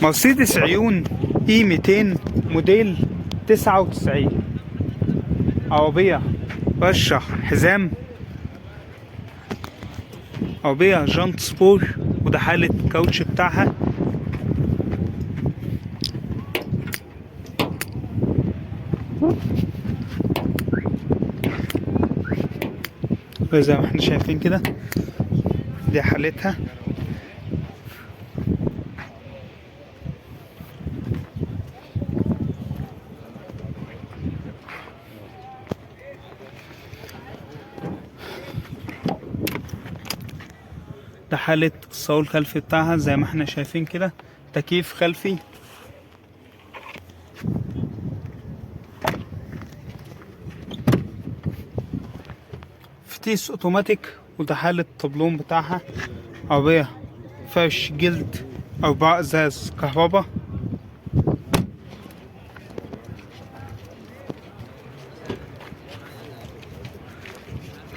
مرسيدس عيون E 200 موديل 99، عربية رشة حزام، عربية جانت سبور، وده حالة كاوتش بتاعها. زي ما احنا شايفين كده دي حالتها. ده حالة الصالون الخلفي بتاعها زي ما احنا شايفين كده، تكييف خلفي. فتيس اوتوماتيك، وده حالة الطبلون بتاعها. عربية فرش جلد، 4 ازاز كهرباء.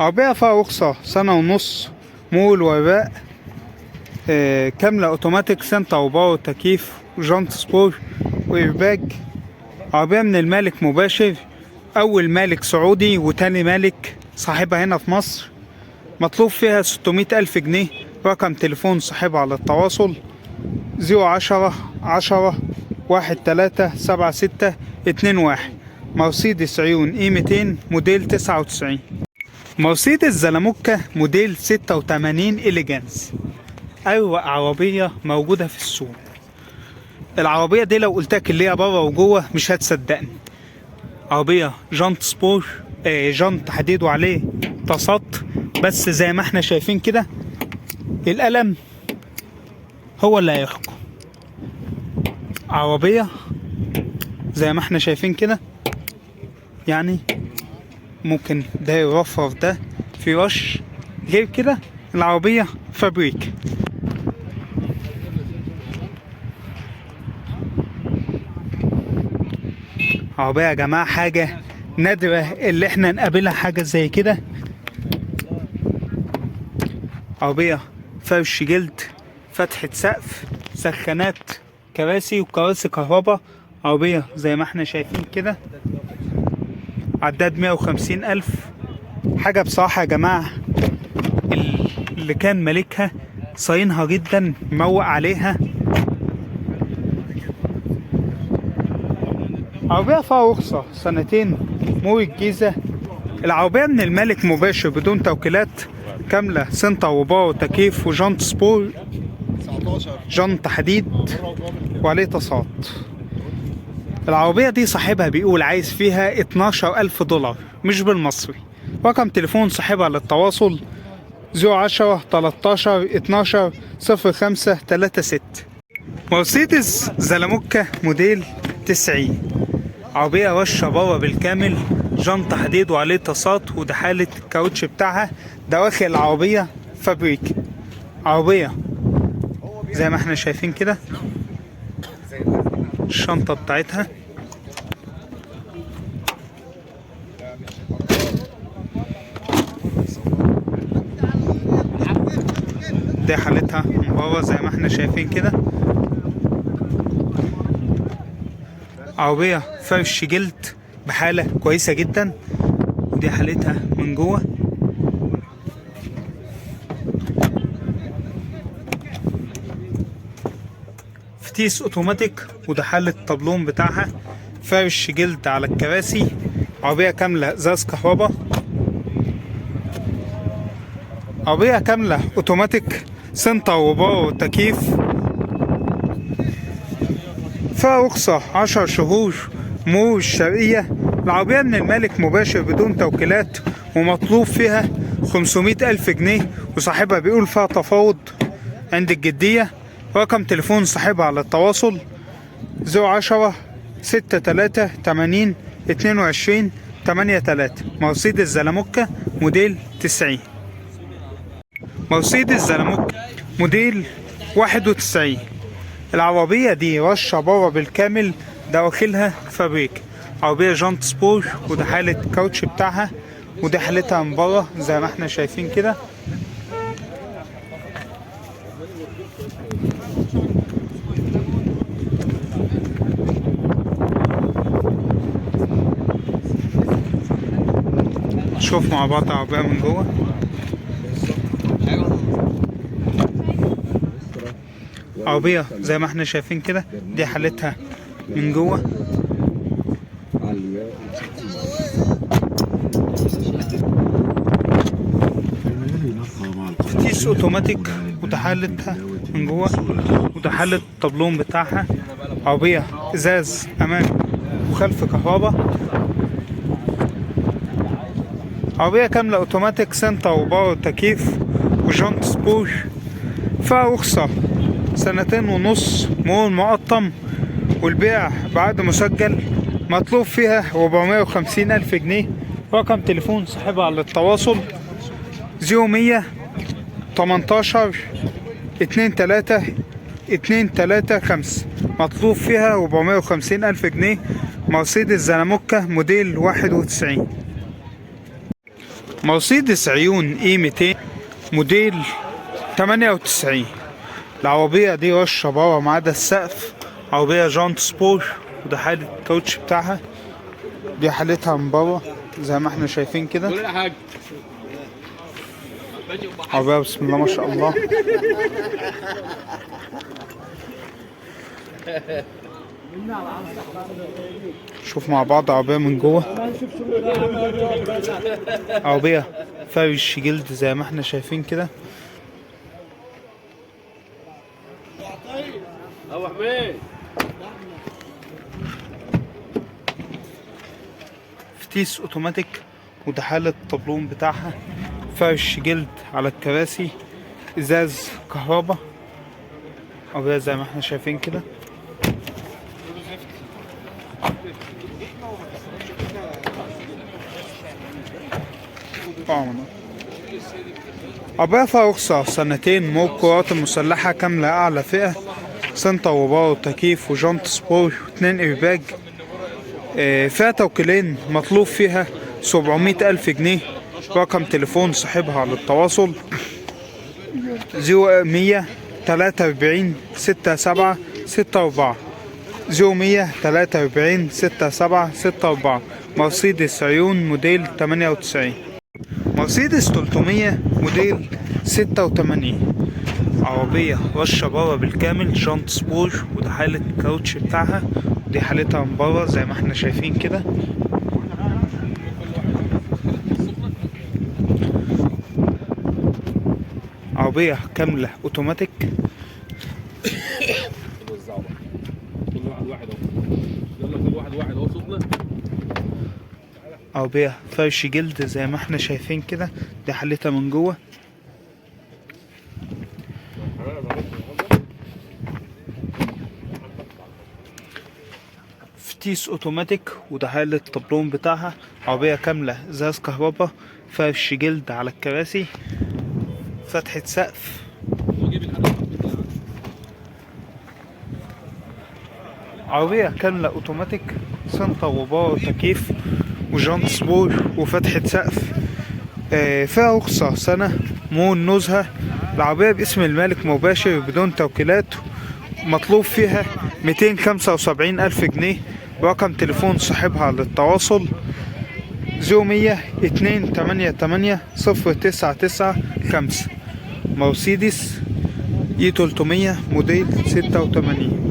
عربية فيها رخصة 1.5 سنة، مول وراء، كاملة اوتوماتيك، center و power، تكييف وجانت سبور وايرباج. عربية من المالك مباشر، اول مالك سعودي وتاني مالك صاحبها هنا في مصر. مطلوب فيها 600,000 جنيه. رقم تليفون صاحبها على التواصل 010 10 1 3 7 6 2 1. مرسيدس عيون E 200 موديل 99. مرسيدس زلموكة موديل 86 Elegance، أروق عربية موجودة في السوق. العربية دي لو قلتلك اللي هي بره وجوه مش هتصدقني. عربية جانت سبور، جانت حديد وعليه طاسات، بس زي ما احنا شايفين كده القلم هو اللي هيحكم. عربية زي ما احنا شايفين كده، يعني ممكن ده يرفرف، ده في رش، غير كده العربية فابريك. عربية يا جماعة حاجة نادرة اللي احنا نقابلها حاجة زي كده. عربية فرش جلد، فتحة سقف، سخانات، كراسي وكراسي كهرباء. عربية زي ما احنا شايفين كده، عداد 150,000. حاجة بصراحة يا جماعة اللي كان مالكها صاينها جدا، موق عليها. عربية فيها رخصة 2 سنين، مول الجيزة. العربية من المالك مباشر بدون توكيلات، كاملة center و power وتكييف وجنط سبور، جنط حديد وعليه طاسات. العربية دي صاحبها بيقول عايز فيها 12,000 دولار مش بالمصري. رقم تليفون صاحبها للتواصل 010 13 12 05 36. مرسيدس زلموكة موديل 90، عربية رشة بره بالكامل، جنط حديد وعليه طاسات، وده حالة الكاوتش بتاعها. دواخل العربية فابريك. عربية زي ما احنا شايفين كده، الشنطة بتاعتها. دي حالتها من بره زي ما احنا شايفين كده. عربية فرش جلد بحالة كويسة جدا، ودي حالتها من جوه. فتيس اوتوماتيك، وده حالة الطبلون بتاعها. فرش جلد على الكراسي. عربية كاملة ازاز كهرباء. عربية كاملة اوتوماتيك، center و power وتكييف. فيها رخصة 10 شهور، مور الشرقية. العربية من المالك مباشر بدون توكيلات، ومطلوب فيها 500,000 جنيه، وصاحبها بيقول فيها تفاوض عند الجدية. رقم تليفون صاحبها على التواصل 010 6 3 80 22 8 3. مرسيدس زلموكة موديل 90. مرسيدس زلموكة موديل 91. العربية دي رشة بره بالكامل، دواخلها فابريك. عربية جانت سبور، وده حالة كاوتش بتاعها، ودي حالتها من بره زي ما احنا شايفين كده. نشوف مع بعض عربية من جوه. عربية زي ما احنا شايفين كده، دي حالتها من جوه. فتيس اوتوماتيك وده حالتها من جوه، وده حالة الطبلون بتاعها. عربية ازاز امام وخلف كهرباء. عربية كاملة اوتوماتيك، center و power تكييف وجنط سبور. فيها رخصة 2.5 سنة، مول مقطم، والبيع بعد مسجل. مطلوب فيها 450 ألف جنيه. رقم تليفون صاحبها للتواصل 0100 18 2 3 2 3 5. مطلوب فيها 450 ألف جنيه. مرسيدس زاناموكا موديل 91. مرسيدس عيون E 200 موديل 98. العربية دي رشة بره ما عدا السقف. عربية جانت سبور، وده حالة الكاوتش بتاعها. دي حالتها من بره زي ما احنا شايفين كده. عربية بسم الله ما شاء الله. شوف مع بعض عربية من جوه. عربية فرش جلد زي ما احنا شايفين كده. فتيس اوتوماتيك، وده حالة الطبلون بتاعها. فرش جلد على الكراسي، ازاز كهرباء. عربية زي ما احنا شايفين كده. عربية فيها رخصة 2 سنين، موب قوات المسلحة كاملة أعلى فئة، center و power تكييف وجنط سبور و2 إيرباج. فيها توكيلين. مطلوب فيها 700 ألف جنيه. رقم تليفون صاحبها للتواصل 0100 43 67 64 0100 43 67 64. مرسيدس عيون موديل 98. مرسيدس 300 موديل 86. عربية رشة بره بالكامل، جنط سبور، وده حالة الكاوتش بتاعها. دي حالتها من بره زي ما احنا شايفين كده. عربية كاملة اوتوماتيك. عربية فرش جلد زي ما احنا شايفين كده. دي حالتها من جوه. فتيس اوتوماتيك، وده حالة الطبلون بتاعها. عربية كاملة ازاز كهرباء، فرش جلد على الكراسي، فتحة سقف. عربية كاملة اوتوماتيك، center و power تكييف وجنط سبور وفتحة سقف. فيها رخصة سنة، مول نزهة. العربية باسم المالك مباشر بدون توكيلات. مطلوب فيها 275 ألف جنيه. رقم تليفون صاحبها للتواصل 0100 288 0995. مرسيدس E 300 موديل 86.